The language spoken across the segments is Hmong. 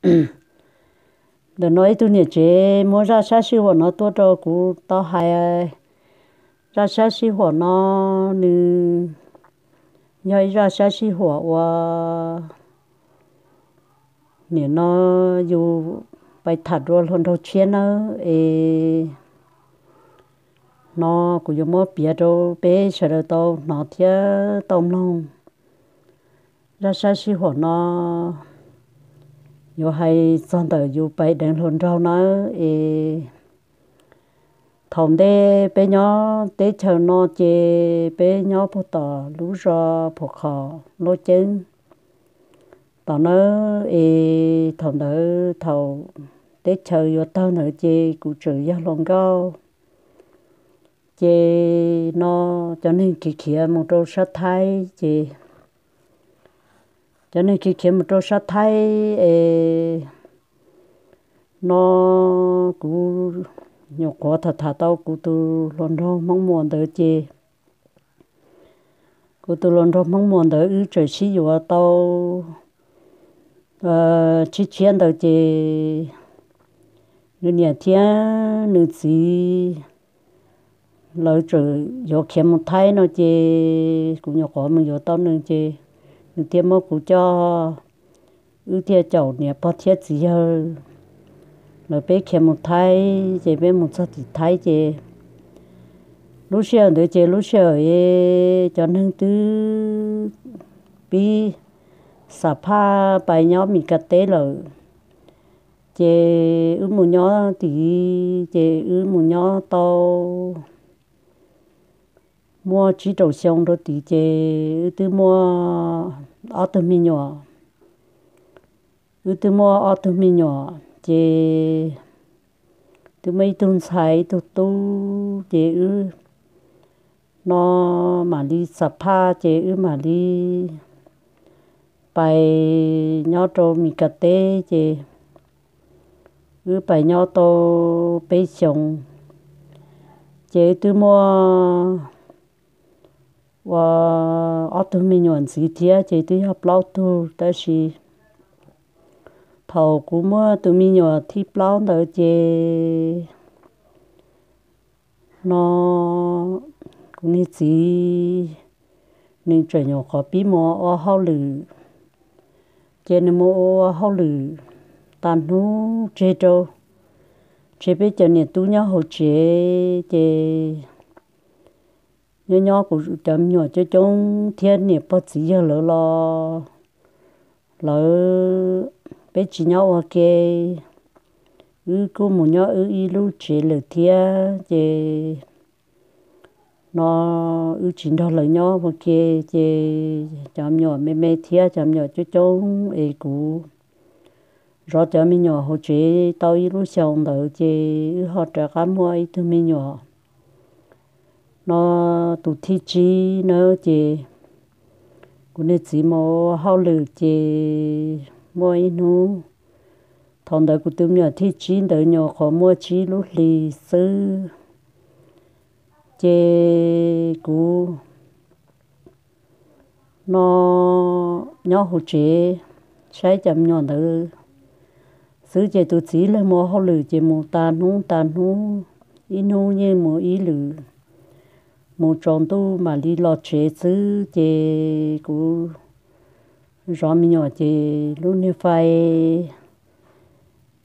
Ntawm no ib tug niam tsev muab zaj sab sij huam no tuaj rau kuv tau hais. Zaj sab sij huam no nws yog ib zaj sab sij huam uas nim no yus pais tham dua hluas nraug tshiab nawb es, no kuv yuav muab piav rau peb sawv daws tau hnov thiab tau mloog. Zaj sab sij huam no yuav hais txog ntawm yus pais deev hluas nraug nawb es, thaum ntej peb nyob teb chaws no ces peb nyob puag tom lub zos Phuv Qhos Nplooj Ceeb tom nawb es, thaum ntawd thaum teb chaws yuav tawg ntawd ces kuv tseem yog hluas nkauj. Ces no cov neeg khiav khiav mus rau sab Thaib ces, cov neeg khiav khiav mus rau sab Thaib es, no kuv nyuam qhuav tham tham tau kuv tus hluas nraug Hmoob Muas ntawd ces, kuv tus hluas nraug Hmoob Muas ntawd wb tseem sib yuav tau tsib tshiab ntawd ces, nws niam thiab nws txiv lawv tseem yuav khiav mus Thaib no ces kuv nyuam qhuav mus yuav tau nws ces, nws thiaj muab kuv coj, wb thiaj caum niam pog thiab txiv yawg lawv peb khiav mus Thaib ces peb mus txog tim Thaib ces, lub sij hawm ntawd ces lub sij hawm cov neeg twb pib xam phaj pais nyob Mis Kas teb lawm. Ces wb mus nyob tid ces wb mus nyob tau muaj tsib rau xyoo rau tid ces wb twb muaj ob tug me nyuam. Wb twb muaj ob tug me nyuam ces twb muaj ib tug ntxhais ib tug tub ces wb no mam li xam phaj ces wb mam li pais nyob rau Mis Kas teb ces wb pais nyob tau peb xyoos ces wb twb muaj ua ob tug me nyuam ntxiv thiab ces twb yog plaub tug tab sis thaum kuv muaj tus me nyuam thib plaub ntawd ces no kuv niag txiv nws tseem nyuam qhuav pib mus ua hauj lwm ces nws mus ua hauj lwm tas hnub tseg rau, tseg peb cov niam tub nyob hauv tsev ces nyob nyob kuv cov me nyuam coob coob thiab niam pog txiv yawg lawv los lawv, peb tsis nyob ua ke, wb kuj mus nyob wb ib lub tsev lawm thiab ces no wb tsis nrog lawv nyob ua ke ces cov me nyuam me me thiab cov me nyuam coob coob es kuv zov cov me nyuam hauv tsev tau ib lub xyoo ntawd ces wb ho rov qab muaj ib tug me nyuam no tus thib tsib na ces kuv niag txiv mus ua hauj lwm ces muaj ib hnub, thaum ntawd kuv tus me nyuam thib tsib ntawd nyuam qhuav muaj tsib lub hlis xwb ces kuv no nyob hauv tsev saib cov me nyuam ntawd xwb ces tus txiv mus ua hauj lwm ces mus tas hnub tas hnub, ib hnub yeej mus ib lwm, mus tsaus ntuj mam li los tsev xwb ces kuv zov me nyuam ces lub niag fai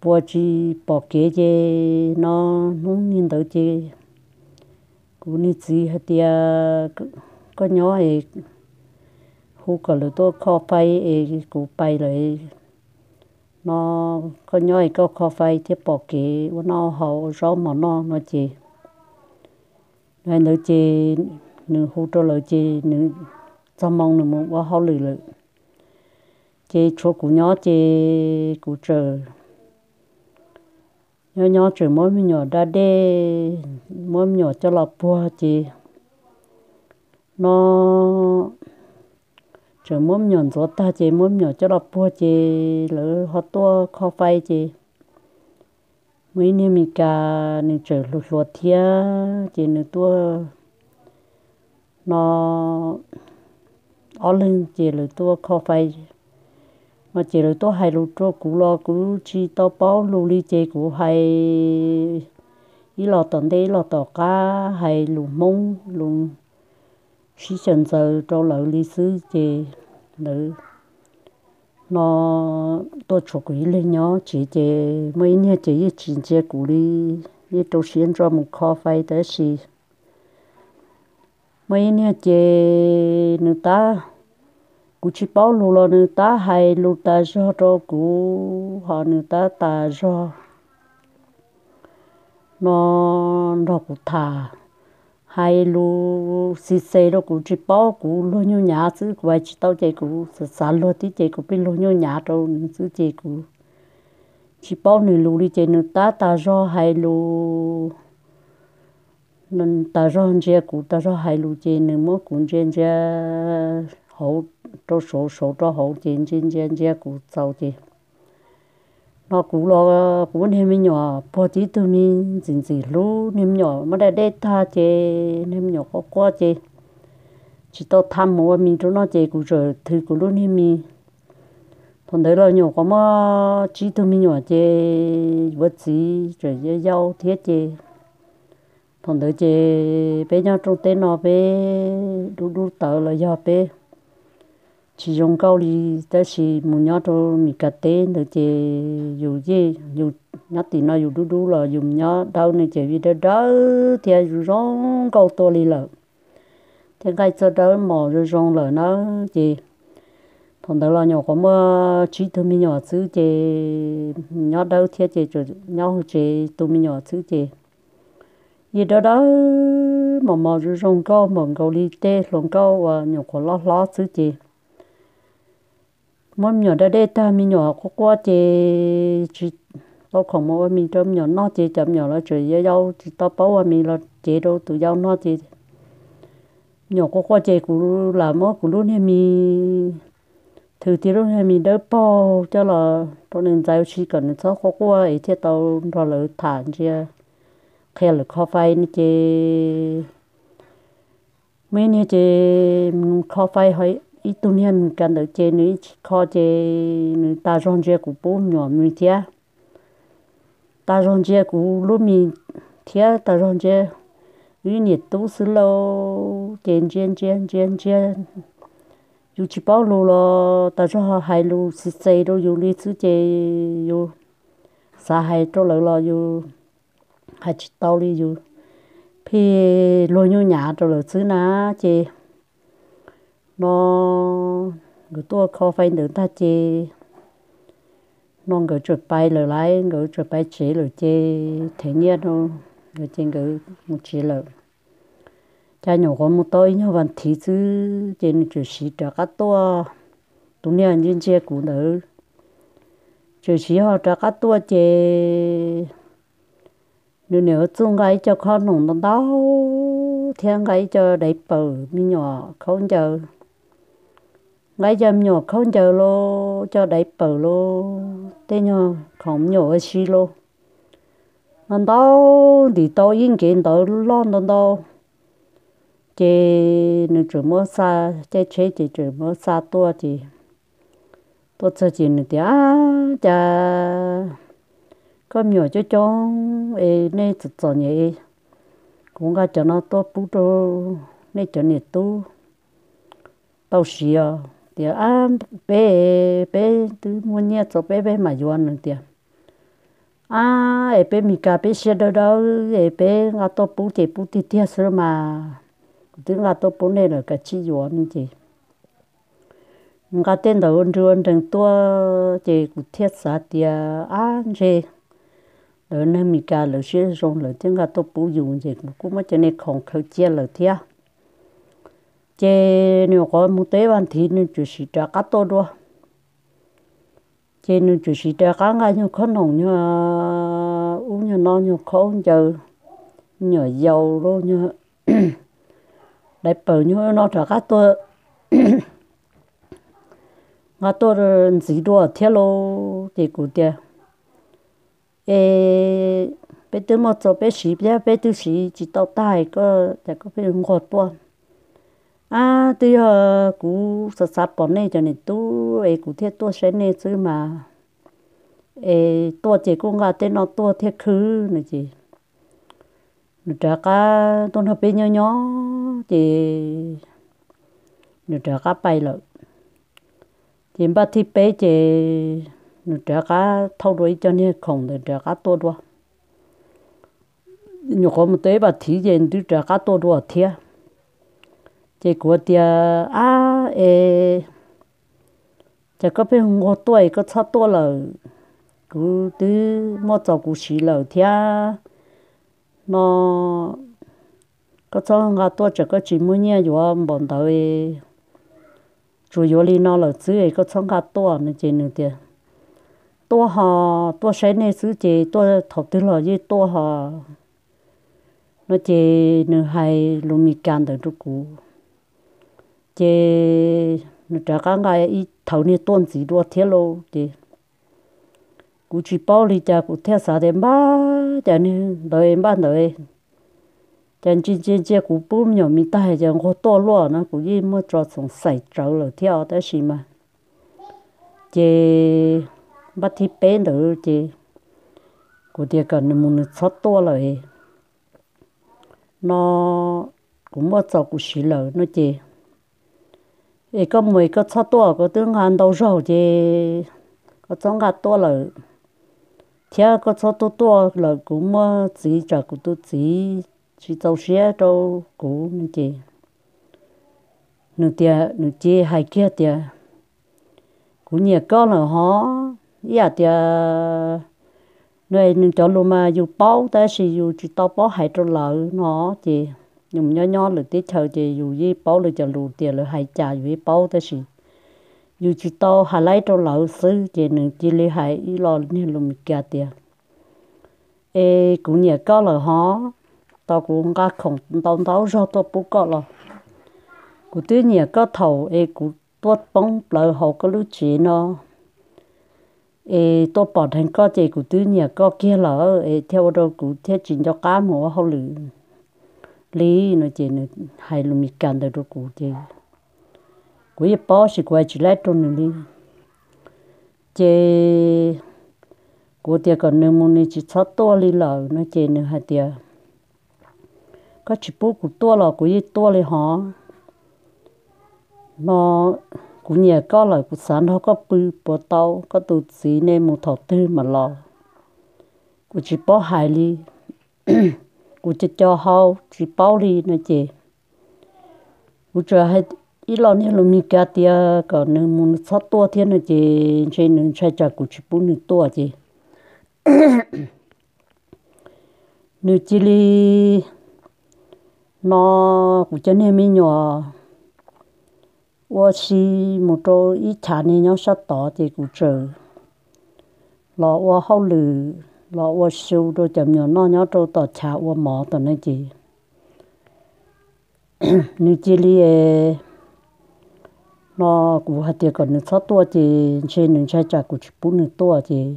pua tsis pom kev ces no hnub niag ntawd ces kuv niag txiv hais tias koj nyob es hu kom lawv tuaj kho fai es kuv pais lawm no, koj nyob es koj kho fai thiaj pom kev ua noj haus ua zaub mov noj no ces hais ntawd ces nws hu rau lawv ces nws txog moo nws mus ua hauj lwm lawm ces tshuav kuv nyob ces kuv tseem nyob nyob tseem muab me nyuam da dej, muab me nyuam coj los puag ces no tseem muab me nyuam ntxuav tag ces muab me nyuam coj los puag ces lawv ho tuaj kho fai ces muaj ib niag Mes Kas nws tseem hluas hluas thiab ces nws tuaj no ob leeg ces lawv tuaj kho fai No ces lawv tuaj hais lus rau kuv los kuv tsis tau paub lus li ces kuv hais ib los tom ntej ib los tom qab, hais lus Hmoob lus sib xyaw ntxaws rau lawv li xwb ces lawv no tuaj tshuav kuv ib leeg nyob tsev ces muaj ib niag ces yeej tsis ntsia kuv li, yeej rau siab ntso mus kho fais tab sis muaj ib niag ces nws tab, kuv tsis paub lus los nws tab hais lus tas zog rau kuv, ho nws tab tas zog no nrog kuv tham, hais lus xis xes rau kuv tsis paub, kuv luag nyuj nyav xwb, kuv hais tsis tau ces kuv xav xav luag tib ces kuv pheej luag nyuj nyav rau nws xwb ces kuv tsis paub nws lus li ces nws tab tas zog hais lus, tas zog ntsia kuv tas zog hais lus ces nws muab kuv ntsia ntsia hauv rau saud saud rau hauv ces ntsia ntsia ntsia kuv txaus ces no kuv los kuv niag me nyuam puag tib tug me ntxim ntxim hlub, niag me nyuam muab dab dej tag ces niag me nyuam quaj quaj ces tsis tau tham mus ua mis rau noj ces kuv txawm thw kuv lub niag mis. Thaum ntawd los nyuam qhuav muaj tsib tug me nyuam ces yuav txiv tseem yau yau thiab ces thaum ntawd ces peb nyob rooj teb no peb dub dub tawv los yog peb tsis zoo nkauj li, tab sis mus nyob rau Meskas teb ntawd ces yus yeej, yus nyob tim no yus dub dub los yus mus nyob dawb ne ces yeej dawb dawb thiab zoo zoo nkauj tuaj li lawm, thiab nqaij txoj dawb mos zoo zoo lawm na. Ces thaum ntawd los nyuam qhuav muaj tsib tug me nyuam xwb ces nyob dawb thiab ces tsuas nyob hauv tsev tu me nyuam xwb ces yeej dawb dawb mos mos zoo zoo nkauj npaum nkaus li tej hluas nkauj uas nyuam qhuav loj hlob xwb ces muab me nyuam dab dej tag me nyuam quaj quaj ces tsis tau khoom mus ua mis rau me nyuam noj ces cov me nyuam los tseem yau yau tsis tau paub ua mis los cev rau tus yau noj ces me nyuam quaj quaj ces kuv lam muab kuv lub niag mis, thwm tib lub niag mis dawb paug coj los rau nws ntxais ua si kom nws txhob quaj quaj es thiaj tau nrog lawv tham ntsia, qhia lawv kho fais no ces muaj ib niag ces mus kho fais ho ib tug niag Meskas ntawd ces nws ib tsis kho ces nws tas zog ntsia kuv pub me nyuam mis thiab, tas zog ntsia kuv lub mis thiab tas zog ntsia wb niam tub xwb lauj. Ces ntsia ntsia ntsia ntsia, yus tsis paub lus los tas zog hais lus xis xes rau yus li xwb ces yus xav hais rau lawv los yus hais tsis tau li, yus pheej luag nyuj nyav rau lawv xwb na. Ces no nkawd tuaj kho fais ntawd tag ces no nkawd txawm pais lawm lauj, nkawd txawm pais tsev lawm ces thev nyiaj rau nkawd ces nkawd mus tsev lawm. Cas nyuam qhuav mus tau ib nyuag vas thiv xwb ces nws txawm siv rov qab tuaj, tus niag ntsia ntsia kuv ntawd txawm siv ho rov qab tuaj ces nws niam txuj nqa ib co khob noom ntau ntau thiab nqa ib co daiv pawm me nyuam khaub ncaws, nqa ib co me nyuam khaub ncaws los, co daiv pawm los, tej nyuag khoom me nyuam ua si los, ntau ntau, ntim tau ib nkev ntawd loj ntau ntau. Ces nws txawm muab xa, caij tsheb ces txawm muab xa tuaj ces tuaj txog ces nws tias, Ab, cas koj me nyuam coob coob es nej txom txom nyem, kuv nqa cov no tuaj pub rau nej cov niam tub tau siv os. Tias, Ab, peb, peb twb muaj nyiaj txaus peb, peb mam yuav. Nws tias, Ab, es peb Meskas peb siab dawb dawb es peb nqa tuaj pub ces pub tiag tiag xwb mas, kuv twb nqa tuaj pub nej lawm, kav tsij yuav. Ces nws nqa tej ntawd ua nrw ua nrees tuaj ces kuv thiaj xav tias, Ab, ntshe lawv neeg Meskas lawv siab zoo lawv thiaj nqa tuaj pub yus, ces kuv kuj muab cov niag khoom khaws cia lawm thiab. Ces nws nyuam qhuav mus tau ib vas thiv nws txawm siv rov qab tuaj dua. Ces nws txawm siv rov qab nqa nyuag khob noom nyuag ub nyuag no, nyuag khaub ncaws, nyuag yaus los, nyuag daiv pawm nyuag no rov qab tuaj, nqa tuaj ntxiv dua thiab lauj. Ces kuv tias, Es peb twb muaj txaus peb siv thiab, peb twb siv tsis tau tag, koj cas koj pheej nquag tuaj? Ab, twb yog kuv xav xav pom nej cov niam tub es kuv thiaj tuaj saib nej xwb mas, es tuaj ces kuj nqa tej no tuaj thiaj khwv no ces nws rov qab tuaj nrog peb nyob nyob ces nws rov qab pais lawm. Ces npaj thib peb ces nws rov qab thauj dua ib co niag khoom ntawd rov qab tuaj dua. Nyuam qhuav mus tau ib pas thiv ces nws twb rov qab tuaj dua thiab. Ces kuv tias, ab es, cas koj pheej nquag tuaj es koj txhob tuaj lawm, kuv twb muaj txaus kuv siv lawm thiab no, koj txhob nqa tuaj tsam koj tsis muaj nyiaj yuav npaum ntawd, tsuas yuav li no lawm xwb es koj txhob nqa tuaj no ces nws tias, tuaj ho, tuaj saib nej xwb ces tuaj thaum twg los yeej tuaj ho no ces nws hais lus Mis Kas ntawd rau kuv. Ces nws rov qab nqa ib thawv niag tuaj ntxiv dua thiab lauj ces kuv tsis paub li cas kuv thiaj xav tias npab cas niag ntawd npaj ntawd, cas ntsia ntsia ntsia kuv pub me nyuam mis tag ces nquag tuaj luaj no kuv yeej muaj tso xoom xaim tsawv lawm thiab tab sis mas ces npaj thib peb ntawd ces kuv tias kom nws mus nws txhob tuaj lawm no, kuv muaj txaus kuv siv lawm no ces, es koj mus es koj txhob tuaj, koj twb nqa ntau zaug ces koj txhob nqa tuaj lawm, thiab koj txhob tuaj tuaj lawm, kuv muaj txiv tsam kuv tus txiv tsis txaus siab rau kuv no ces nws tias, nws cia hais kiag tias, kuv nyiam koj lawm hov, ib yam tias nws, nws cov lus mas yus paub tab sis yus tsis tau paub hais rau lawv no ces yus nyob nyob lwm teb chaws ces yus yeej paub lawv cov lus tias lawv hais cas yus yeej paub tab sis yus tsis tau hais laib rau lawv xwb ces nws cia li hais ib lo niag lus Mis Kas tias, es kuv nyiam koj lawm hov, tau kuv nqa khoom ntau ntau zog tuaj pub koj los kuv twb nyiam koj thaum es kuv tuaj poob plaws hauv koj lub tsev no es tuaj pom dheev koj ces kuv twb nyiam koj kiag lawm es thiaj ua rau kuv thiaj tsis nco qab mus ua hauj lwm li no ces nws hais lus Mis Kas ntawd rau kuv ces kuv yeej paub sis kuv hais tsis laib rau nws li. Ces kuv tias kom nws mus nws tsis txhob tuaj li lawm no ces nws hais tias, koj tsis pub kuv tuaj los kuv yeej tuaj li hov no, kuv nyiam koj lawm kuv xav nrog koj pw puas tau, koj tus txiv ne mus thaum twg mam los, kuv tsis paub hais li, kuv co co hau tsis paub li no ces kuv tsuas hais ib lo niag lus Mis Kas tias kom nws mus nws txhob tuaj thiab no ces ntshe nws ntshai tsam kuv tsis pub nws tuaj ces nws cia li no, kuv cov niag me nyuam ua si mus rau ib chav niag nyob sab tod ces kuv tseem los ua hauj lwm los ua su rau cov me nyuam noj nyob rau tom chav ua mov tom no ces nws cia li no, kuv hais tias kom nws txhob tuaj ces ntshe nws ntshai tsam kuv tsis pub nws tuaj ces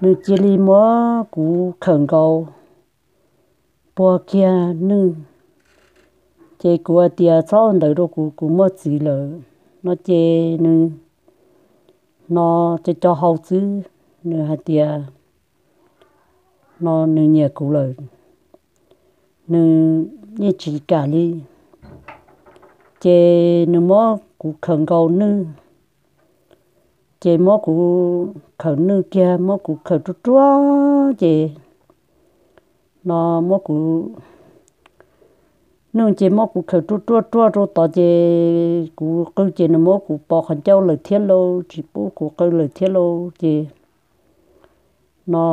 nws cia li muab kuv khawm nkaus puag kiag nwj. Ces kuv hais tias txhob ua ntawd rau kuv, kuv muaj txiv lawm no ces nws no, co co hau xwb, nws hais tias no nws nyiam kuv lawm, nws yeej tsis kam li. Ces nws muab kuv khawm nkaus nwj, ces muab kuv khawm nwj kiag, muab kuv khawm ruaj ruaj ces no muab kuv nwj ces muab kuv khawm ruaj ruaj ruaj rau tod ces kuv qw ces nws muab kuv pov qhov ncauj lawm thiab lauj, tsis pub kuv qw lawm thiab lauj ces no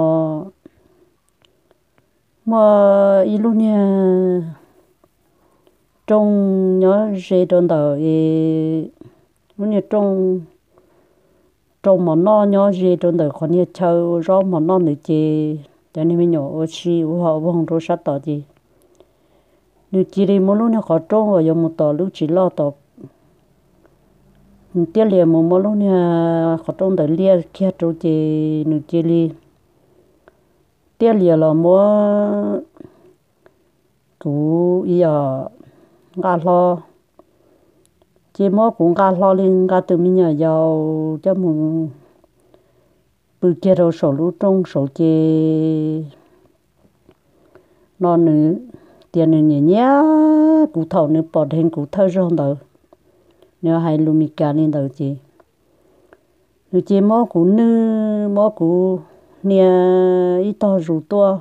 muaj ib lub niag rooj nyob ze rau ntawm es lub niag rooj rau mov noj nyob ze rau ntawm qhov niag chaw ua zaub mov noj ntawd ces cov niag me nyuam ua si ua ho voog rau sab tod ces nws cia li muab lub niag qhov rooj uas yuav mus tom lub tsev loj tod, nws tiaj lias mus muab lub niag qhov rooj ntawd liaj kiag rau ces nws cia li tiaj lias los muab kuv ib yam nqa hlo, ces muab kuv nqa hlo li nqa tus me nyuam yaus coj mus pw kiag rau saum lub rooj saud ces no nws tias nws nyiam nyiam kuv thaum nws pom dheev kuv thawj zaug ntawd, nws hais lus Mis Kas li ntawd ces nws ces muab kuv nwj, muab kuv hnia ib tog zus tuaj.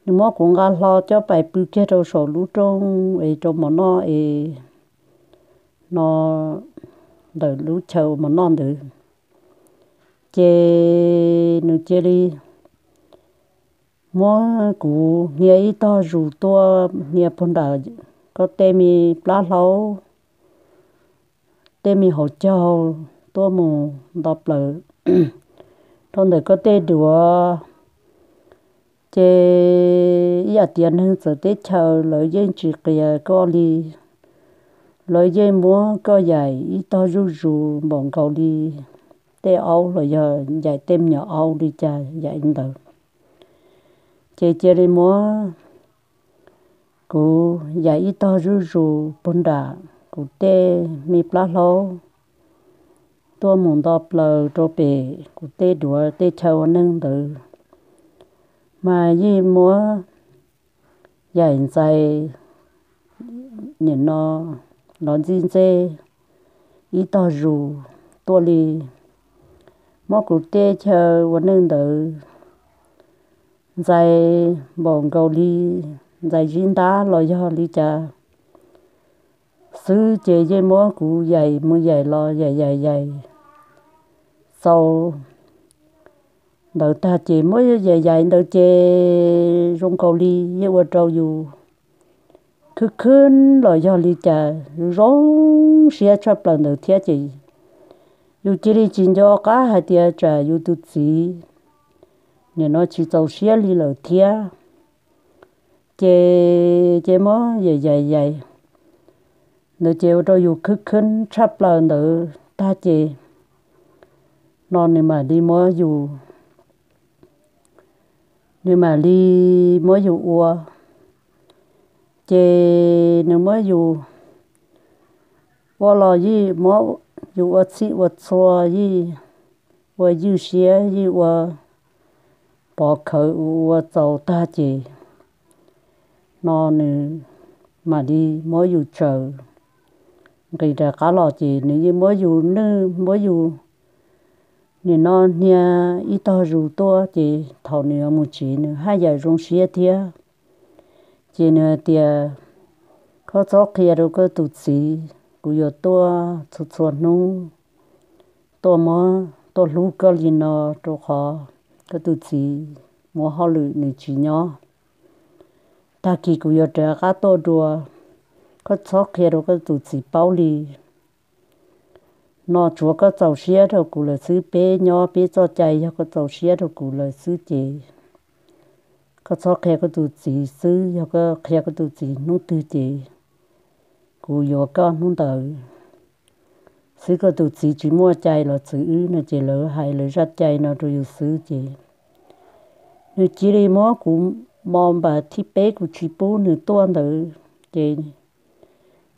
Nws muab kuv nqa hlo coj pais pw kiag rau saum lub rooj es rau mov noj es no ntawm lub chaw mov noj ntawd. Ces nws cia li muab kuv hnia ib tog zus tuaj, hnia puag nram koj tej me plab hlaub, tej me hauv caug tuaj mus nto plaws rau ntawm koj tej duav. Ces ib yam tias neeg txawv teb chaws lawv yeej tsis qias koj li, lawv yeej muab koj yaim ib tog zuj zus npaum nkaus li tej aub los yog yaim tej me nyuam aub li cas yaim ntawd. Ces cia li muab kuv yaim ib tog zuj zus puag nram kuv tej me plab hlaub tuaj mus nto plaws rau pem kuv tej duav tej chaw ua neeg ntawd, mas yeej muab yaim ntxais nim no lov ntxij ntxeb ib tog zus tuaj li. Muab kuv tej chaw ua neej ntawd ntxais npaum nkaus li ntxais zib ntab los yog li cas xwb ces yeej muab kuv yaim mus yaim los yaim yaim yaim txaus ntawd tag ces muab yaim yaim ntawd ces zoo nkaus li yeej ua rau yus khwb khwb los yog li cas zoo siab tshaj plaws ntawd thiab ces yus cia li tsis nco qab hais tias tsam yus tus txiv nim no tsis txaus siab li lawm thiab. Ces ces muab yaim yaim yaim ntawd ces ua rau yus khwb khwb tshaj plaws ntawd tag ces no nws mam li muab yus, nws mam li muab yus ua. Ces nws muab yus ua los yeej muab yus ua txhij ua txhua, yeej ua ywj siab, yeej ua pov khawv ua txaus tag ces no nws mam li muab yus tsaws nqis rov qab los ces nws yeej muab yus nwj muab yus nim no hnia ib tog zus tuaj ces thaum nws yuav mus tsev nws haj yam zoo siab thiab. Ces nws hais tias, koj txhob qhia rau koj tus txiv, kuv yuav tuaj txhua txhua hnub tuaj muab tuaj hlub koj li no, rau qhov koj tus txiv muaj hauj lwm nws tsis nyob. Tag kis kuv yuav rov qab tuaj dua, koj txhob qhia rau koj tus txiv paub li. No tsuav koj txaus siab rau kuv lawm xwb, peb nyob peb txoj cai yog koj txaus siab rau kuv lawm xwb ces koj txhob qhia koj tus txiv xwb, yog koj qhia koj tus txiv hnub twg ces kuv yuav koj hnub ntawd xwb. Koj tus txiv tsis muaj cai los txwv wb no ces lawv hais lawv zaj cai no rau yus xwb ces nws cia li muab kuv mos npav thib peb kuv tsis pub nws tuaj ntawd ces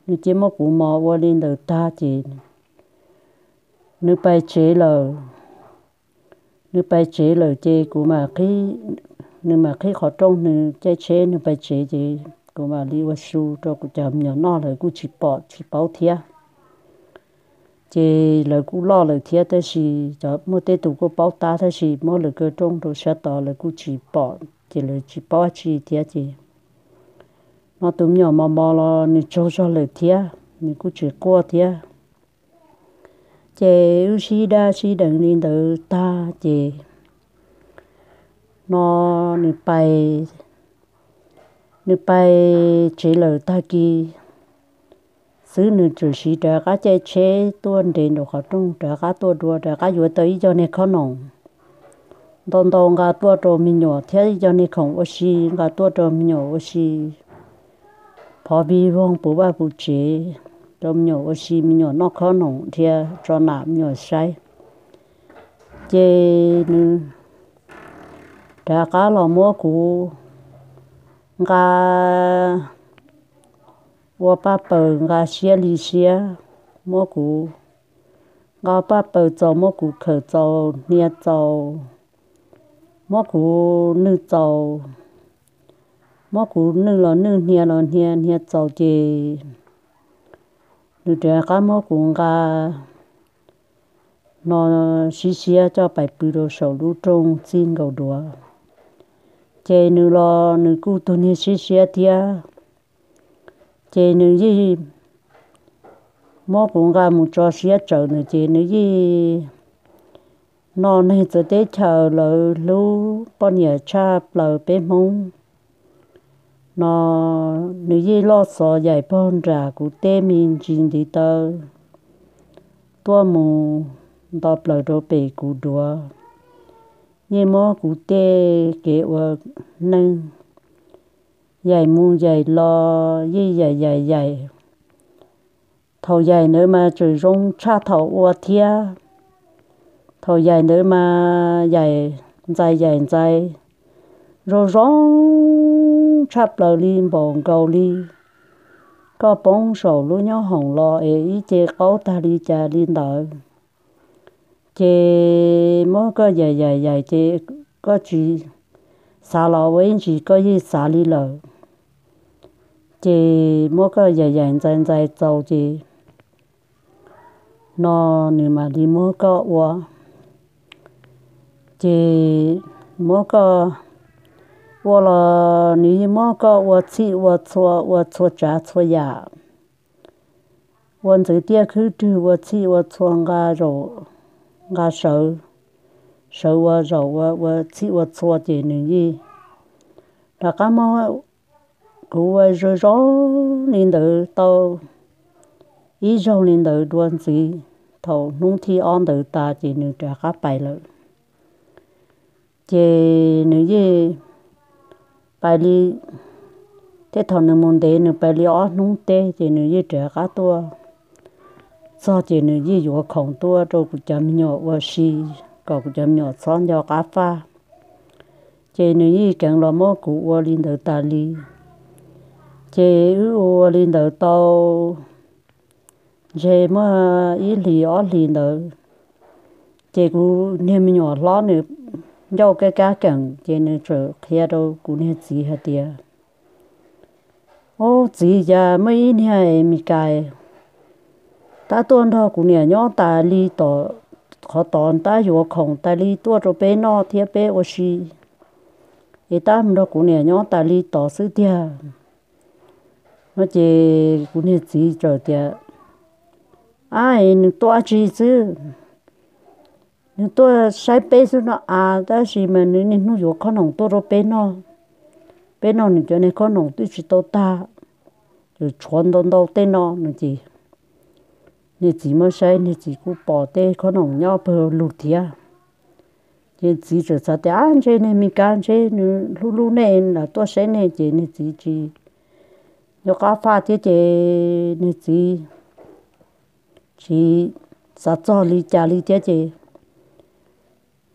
nws cia muab kuv mos ua li ntawd tag ces nws pais tsev lawm. Nws pais tsev lawm ces kuv, nws mam qhib qhov rooj nws caij tsheb nws pais tsev ces kuv mam li ua su rau kuv cov me nyuam noj, lawv kuj tsis pom tsis paub thiab. Ces lawv kuj loj lawm thiab tab sis cov muaj tej tus kuj paub tab tab sis muab lawv kaw rooj rau sab tod lawv kuj tsis pom ces lawv tsis paub dab tsi thiab ces no tus me nyuam mos mos los nws tsaug zog lawm thiab nws kuj tsis quaj thiab. Ces wb sib daj sib deev li ntawd tag ces no nws pais, nws pais tsev lawm tag kis xwb nws tsuas siv rov qab caij tsheb tuaj nres nraum qhov rooj rov qab tuaj dua rov qab yuav tau ib co niag khob noom ntau ntau nqa tuaj rau me nyuam thiab ib co niag khoom ua si nqa tuaj rau me nyuam ua si phov vij voog puv vaj puv tsev rau me nyuam ua si, me nyuam noj khob noom thiab tso nam me nyuam saib. Ces nws rov qab los muab kuv nqa ua paj paws nqa siab li siab, muab kuv nqa paj paws txaus, muab kuv khawm txaus hnia txaus, muab kuv nwj txaus, muab kuv nwj los nwj hnia los hnia, hnia txaus ces nws rov qab muab kuv nqa no siab siab coj pais pw rau saum lub rooj txij nkaus duav. Ces nws los nws kuj tug niag siab siab thiab, ces nws yeej muab kuv nqa mus tso siab tsawv ntawd ces nws yeej noj neeg txawv teb chaws lawv hlub poj niam tshaj plaws peb Hmoob no. Nws yeej loj xov yaim pog nram kuv tej me ntsis ntiv taw tuaj mus nto plaws rau pem kuv duav, yeej muab kuv tej kev ua neeg yaim mus yaim los yeej yaim yaim yaim. Thaum yaim ntawd mas tseem zoo tshaj thaum ua thiab. Thaum yaim ntawd mas yaim ntxais yaim ntxais zoo zoo tshaj plaws li npaum nkaus li koj poob saum lub nyoob hoom los es ib ce qaub tag li cas li ntawd. Ces muab koj yaim yaim yaim ces koj tsis xav los ua ib ntsis koj yeej xav li lawm. Ces muab koj yaim yaim ntxais ntxais txaus ces no nws mam li muab koj ua. Ces muab koj ua los nws yeej muab koj ua txhij ua txhua, ua txhua tsav txhua yam, ua ntxwv tiaj khwb rwg, ua txhij ua txhua nqa zaum nqa sawv, sawv ua zaum ua, ua txhij ua txhua ces nws yeej rov qab muab kuv ua zoo zoo li ntawd tau ib zaug li ntawd dua ntxiv. Thaum hnub thib ob ntawd tas ces nws rov qab pais lawm. Ces nws yeej pais li, tej thaum nws mus ntev nws pais li ob hnub teb ces nws yeej rov qab tuaj txog ces nws yeej yuav khoom tuaj rau kuv cov me nyuam ua si, kom kuv cov me nyuam txhob nco qab faj. Ces nws yeej keev los muab kuv ua li ntawd tas li. Ces wb ua li ntawd tau ntshe muaj ib hlis ob hlis ntawd, ces kuv niag me nyuam hlob nws ncauj kab kab keem ces nws txawm qhia rau kuv niag txiv hais tias, Ub, txiv, cas muaj ib niag Meskas tab tuaj nrog kuv niam nyob tas li tom qhov tod, tab yuav khoom tas li tuaj rau peb noj thiab peb ua si, es tab mus nrog kuv niam nyob tas li tod xwb tiag. No ces kuv niag txiv txawm tias, Ab, nws tuaj dab tsi xwb? Nws tuaj saib peb xwb no a, tab sis mas nws niaj hnub yuav khob noom tuaj rau peb noj. Peb noj nws cov niag khob noom twb tsis tau tag, tshuav ntau ntau tej no no ces niag txiv muab saib, niag txiv kuj pom tej khob noom nyob pawg lug thiab. Ces txiv txawm xav tias, Ab, ntshe niag Meskas ntshe nws hlub hlub nej los tuaj saib nej, ces niag txiv tsis nco qab faj thiab ces niag txiv tsis xav txog li cas li thiab ces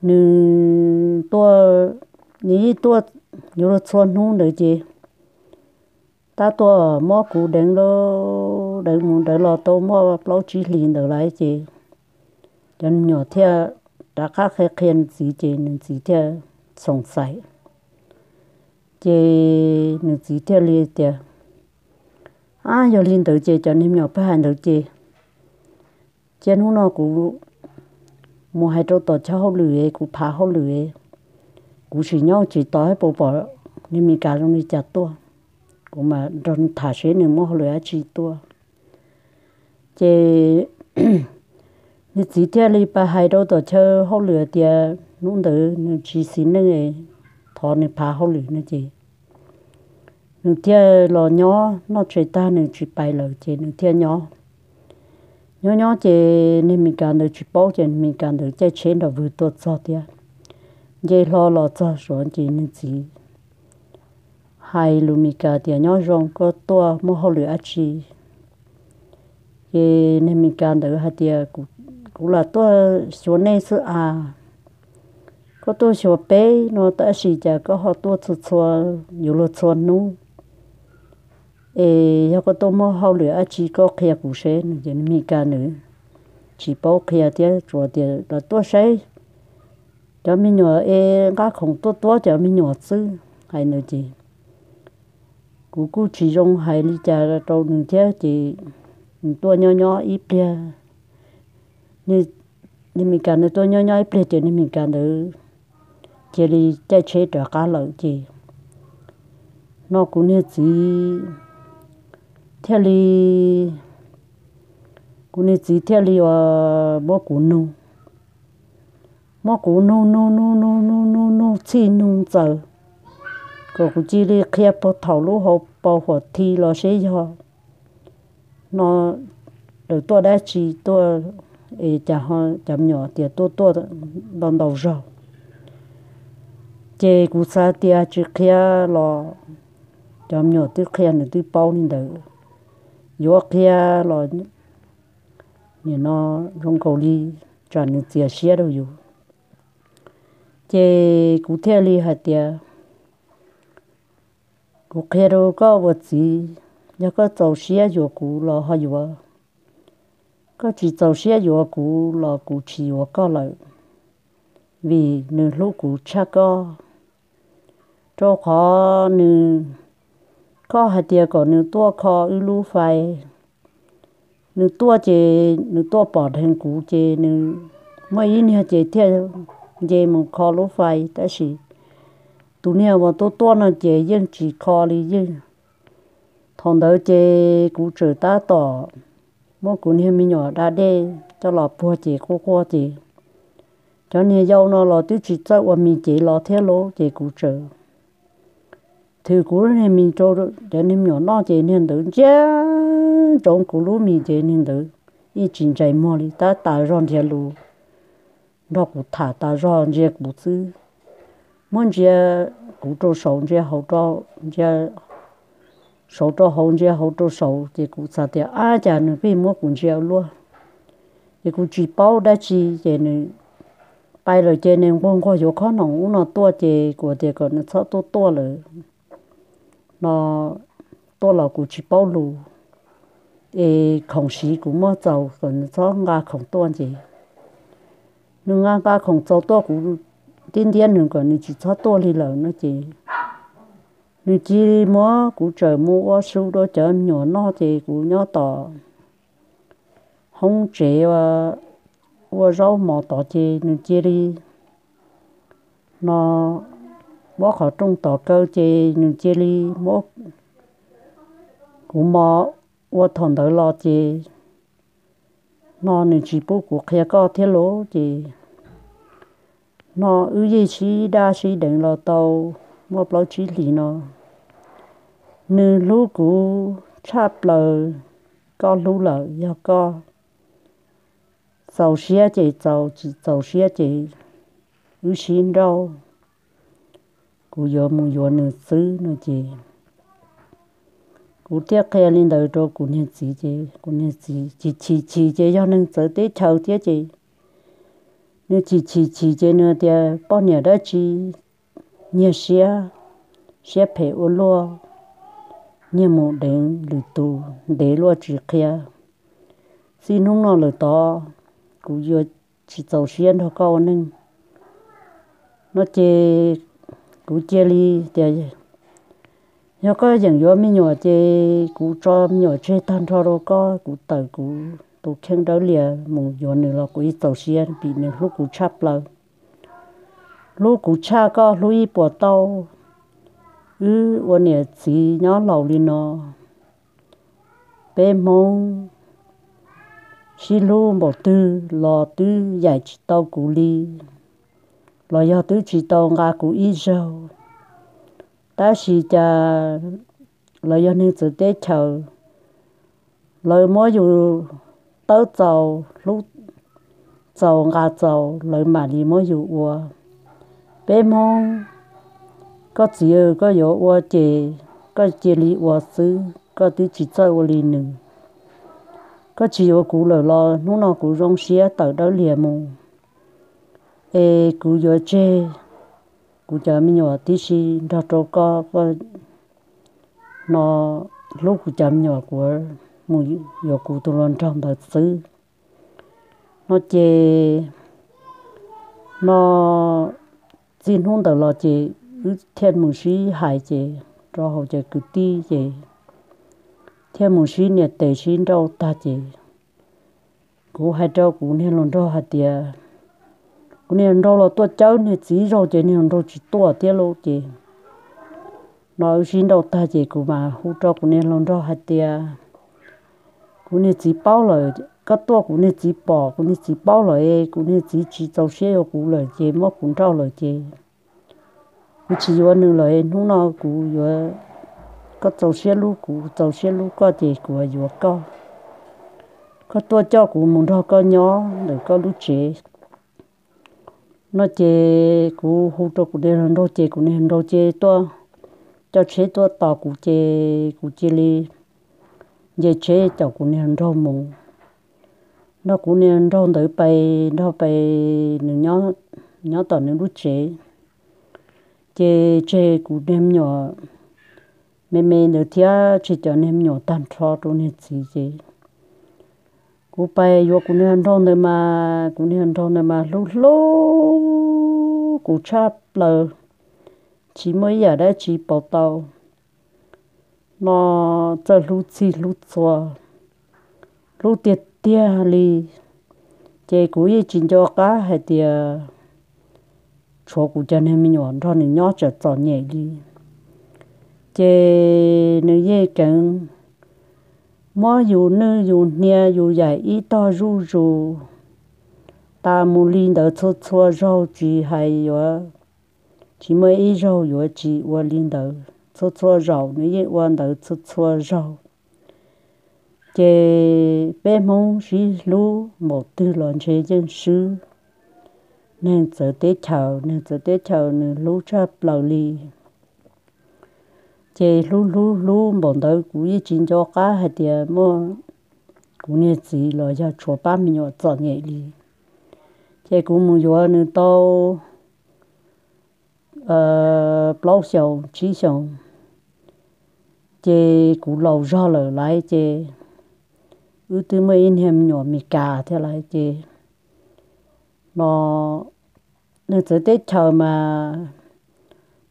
nws tuaj, nws yeej tuaj yuav luag txhua hnub ntawd ces tab tuaj muab kuv deev, deev mus deev los tau muaj plaub tsib hlis ntawd lawm ces cov me nyuam thiaj rov qab qhia qhia nws txiv ces nws txiv thiaj xoom xaiv. Ces nws txiv thiaj li tias, Ab, yog li ntawd ces cov niag me nyuam pheej hais ntawd ces cia hnub no kuv mus hais rau tom chaw hauj lwm es kuv phav hauj lwm es kuv sim nyob tsis tos saib puas pom niag Meskas zoo li cas tuaj, kuv mam nrog nws tham seb nws muaj hauj lwm dab tsi tuaj. Ces nws txiv thiaj li pais hais rau tom chaw hauj lwm tias hnub ntawd nws tsis xis neej, thov nws phav hauj lwm no ces nws thiaj los nyob noj tshais tag nws tsis pais lawm ces nws thiaj nyob. Nyob nyob ces niag Meskas ntawd tsis paub ces niag Meskas ntawd caij tsheb nram vwg tuaj txog thiab, nce hlo los txog saud ces nws txiv hais lus Meskas tias, Nyob zoo, koj tuaj muaj hauj lwm dab tsi? Ces niag Meskas ntawd hais tias, Kuv lam tuaj xyuas nej xwb as. Koj tuaj xyuas peb no tab sis cas koj ho tuaj txhua txhua, yuav luag txhua hnub? Es yog koj tuaj muaj hauj lwm dab tsi koj qhia kuv seb no. Ces niag Mes Kas nws tsis paub qhia thiab, tsuas tias los tuaj saib cov me nyuam es nqa khoom tuaj tuab cov me nyuam xwb, hais ntawd ces kuv kuj tsis zoo hais li cas rau nws thiab ces nws tuaj nyob nyob ib pliag, niag Mes Kas ntawd tuaj nyob nyob ib pliag ces niag Mes Kas ntawd cia li caij tsheb rov qab lawm ces no kuv niag txiv thiaj li, kuv niag txiv thiaj li uas muab kuv nug, muab kuv nug nug nug nug nug nug nug txhij nug ntxaws, kom kuv cia li qhia puag thaum lub hauv paus huam thi los seb yog no lawv tuaj dab tsi tuaj, es cas ho cov me nyuam tias tuaj tuaj ntau ntau zaug. Ces kuv xav tias tsis qhia los cov me nyuam twb qhia nws twb paub li ntawd, yuav qhia los nim no zoo nkaus li tsam nws txias siab rau yus. Ces kuv thiaj li hais tias, kuv qhia rau koj ua txiv, yog koj txaus siab yuav kuv los ho yuav, koj tsis txaus siab yuav kuv los kuv tsis yuav koj lawm, vim nws hlub kuv tshaj koj. Rau qhov nws, koj hais tias kom nws tuaj kho wb lub fais, nws tuaj ces nws tuaj pom dheev kuv ces nws muaj ib niag ces thiaj nce mus kho lub fais, tab sis tus niag uas tuaj tuaj no ces yeej tsis kho li yeej. Thaum ntawd ces kuv tseem tab tom muab kuv niag me nyuam da dej coj los puag ces quaj quaj ces cov niag yau no los twb tsis txawj ua mis cev los thiab lauj, ces kuv tseem thws kuv niag mis rau cov niag me nyuam noj ces niag ntawd ntsia ntsoov kuv lub mis ces niag ntawd yeej tsis ntsais muag li, tab tas zog nrhiav lus nrog kuv tham tas zog ntsia kuv xwb. Muab ntsia kuv rau saud ntsia hauv rau, ntsia saud rau hauv ntsia hauv rau saud ces kuv xav tias ab cas nws pheej muab kuv ntsia ua luaj. Ces kuv tsis paub dab tsi ces nws pais lawm ces nws nquag nquag yuav khob noom ub no tuaj ces kuv tias kom nws txhob tuaj tuaj lawm no, tuaj los kuv tsis paub lus, es khoom siv kuv muaj txaus kom nws txhob nqa khoom tuaj ces nws nqa nqa khoom txaus tuaj kuv tib ntiab nws kom nws tsis txhob tuaj li lawm no ces nws cia li muab kuv tseem mus ua su rau cov me nyuam noj ces kuv nyob tom hoob tsev ua zaub mov tod ces nws cia li no muab qhov rooj tod kaw ces nws cia li muab kuv mov ua thaum ntawd los ces no nws tsis pub kuv qhia koj thiab lauj ces no wb yeej sib daj sib deev los tau muaj plaub tsib hlis no. Nws hlub kuv tshaj plaws, koj hlub lawm yog koj txaus siab ces txaus, tsis txaus siab ces wb sib nrauj, kuv yuav mus yuav nws xwb no ces kuv thiaj qhia li ntawd rau kuv niag txiv ces kuv niag txiv chim chim chim ces yog neeg txawv teb chaws thiab ces nws chim chim chim ces nws tias poj niam dab tsi nyiag siab, siab phem ua luaj, nyiag mus deev lwm tus ntev luaj tsis qhia, txij hnub no lawm tod kuv yuav tsis txaus siab nrog koj ua neej no ces kuv cia li tias yog koj yeem yuav me nyuam ces kuv tso me nyuam tseg tag nrho rau koj, kuv tawm kuv tus kheej dawb lias mus yuav nws los kuv yeej txaus siab vim nws hlub kuv tshaj plaws, hlub kuv tshaj koj hlub ib puas tauj. Wb ua niam txiv nyob laus li no, peb Hmoob sib hlub npaum twg los twb yaim tsis tau kuv li, los yog twb tsis tau nqa kuv ib zaug. Tab sis cas lawv yog neeg txawv teb chaws, lawv muab yus tawb txaus, hlub txaus, nqa txaus, lawv mam li muab yus ua. Peb Hmoob, koj txiv koj yuav ua ces koj cia li ua xwb, koj twb tsis txawj ua li nws. Koj tsis yuav kuv lawm los hnub no kuv zoo siab tawm dawb lias mus, es kuv yuav tseg kuv cov me nyuam tib si nrog rau koj, koj no hlub kuv cov me nyuam, kuv mus yuav kuv tus hluas nraug ntawd xwb. No ces no txij hnub ntawd los ces wb thiaj mus sib hais ces rau hauv cov kwv tij ces thiaj mus sib nias tes sib nrauj tag ces kuv hais rau kuv niag hluas nraug hais tias, kuv niag hluas nraug los tuaj cawb niag txiv zaug ces niag hluas nraug tsis tuaj thiab lauj ces no wb sib nrauj tag ces kuv mas hu rau kuv niag hluas nraug hais tias, kuv niag txiv paub lawm, koj tuaj kuv niag txiv pom, kuv niag txiv paub lawm, kuv niag txiv tsis txaus siab yuav kuv lawm ces muab kuv nrauj lawm ces kuv tsis yuav nws lawm. Hnub no kuv yuav, koj txaus siab hlub kuv, txaus siab hlub koj ces kuv yuav koj. Koj tuaj coj kuv mus nrog koj nyob ntawm koj lub tsev. No ces kuv hu rau kuv niag hluas nraug ces kuv niag hluas nraug ces tuaj, coj tsheb tuaj tos kuv ces kuv cia li nce tsheb caum kuv niag hluas nraug mus. Nrog kuv niag hluas nraug ntawd pais nrog pais nws nyob tom nws lub tsev. Ces tseg kuv niag me nyuam me me ntawd thiab tseg cov niag me nyuam tag nrho rau niag txiv ces kuv pais yuav kuv niag hluas nraug ntawd mas kuv niag hluas nraug ntawd mas hlub hlub kuv tshaj plaws, tsis muaj ib yam dab tsi pauv tau. No txawj hlub txhij hlub txhua, hlub tiag tiag li. Ces kuv yeej tsis nco qab hais tias tshuav kuv cov niag me nyuam nrog nws nyob tsam txom nyem li. Ces nws yeej keev muab yus nwj yus hnia yus yaim ib tog zuj zus tas mus li ntawd txhua txhua zaug, tsis hais yuav, tsis muaj ib zaug yuav tsis ua li ntawd. Txhua txhua zaus nws yeej ua ntawd txhua txhua zaug. Ces peb Hmoob sib hlub npaum twg los ntshe yeej swb. Neeg txawv teb chaws, neeg txawv teb chaws nws hlub tshaj plaws li. Ces hlub hlub hlub npaum ntawd kuv yeej tsis nco qab hais tias muaj kuv niag txiv los yog tshuav pab me nyuam txom nyem li. Ces kuv mus yuav nws tau plaub xyoos tsib xyoos, ces kuv laus zog lawm laiv ces wb twb muaj ib niag me nyuam Meskas thiab laiv ces no neeg txawv teb chaws mas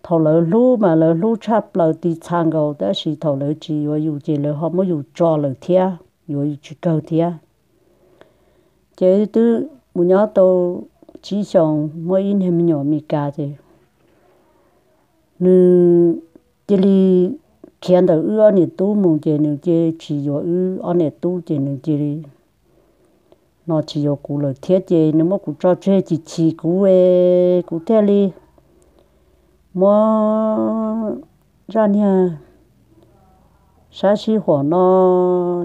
thaum lawv hlub mas lawv hlub tshaj plaws tiv txha nkaus, tab sis thaum lawv tsis yuav yus ces lawv ho muab yus tso lawm thiab, yuav yus tsis kawg thiab. Ces wb twb mus nyob tau tsib xyoos muaj ib niag me nyuam Meskas ces nws cia li khiav ntawm wb ob niam tub mus ces nws cia tsis yuav wb ob niam tub ces nws cia li no tsis yuav kuv lawm thiab ces nws muab kuv tso tseg chim chim kuv es kuv thiaj li muab zaj niag sab sij huam no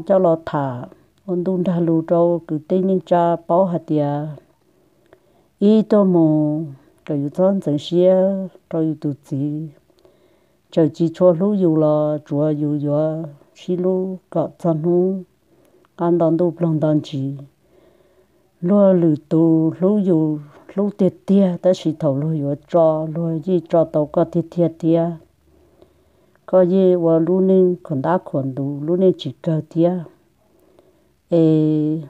coj los tham ua ntu nrag lus rau kwv tij neej tsa paub hais tias ib tuaj mus kom yus txhob ntxeev siab rau yus tus txiv. Txawm tsis tshua hlub yus los tsuav yus yuav sib hlub kom txog hnub qab nto ntuj plaug nto ntsis. Luag lwm tus hlub yus hlub tiag tiag, tab sis thaum luag yuav tso, luag yeej tso tau koj tiag tiag thiab. Koj yeej ua lub neej khuam ntab khuam ntuv, lub neej tsis kawg thiab. Es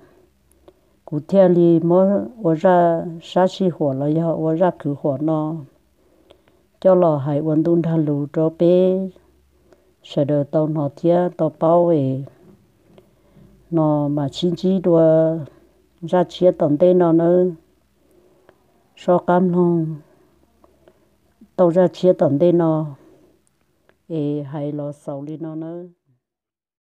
kuv thiaj li muab ua zaj sab sij huam los yog ua zaj kwv huam no coj los hais ua ntu nrag lus rau peb sawv daws tau hnov thiab tau paub es no mas sib ntsib dua zaj tshiab tom ntej no nawb. Sob qab mloog tau zaj tshiab tom ntej no es hais los xaus li no nawb.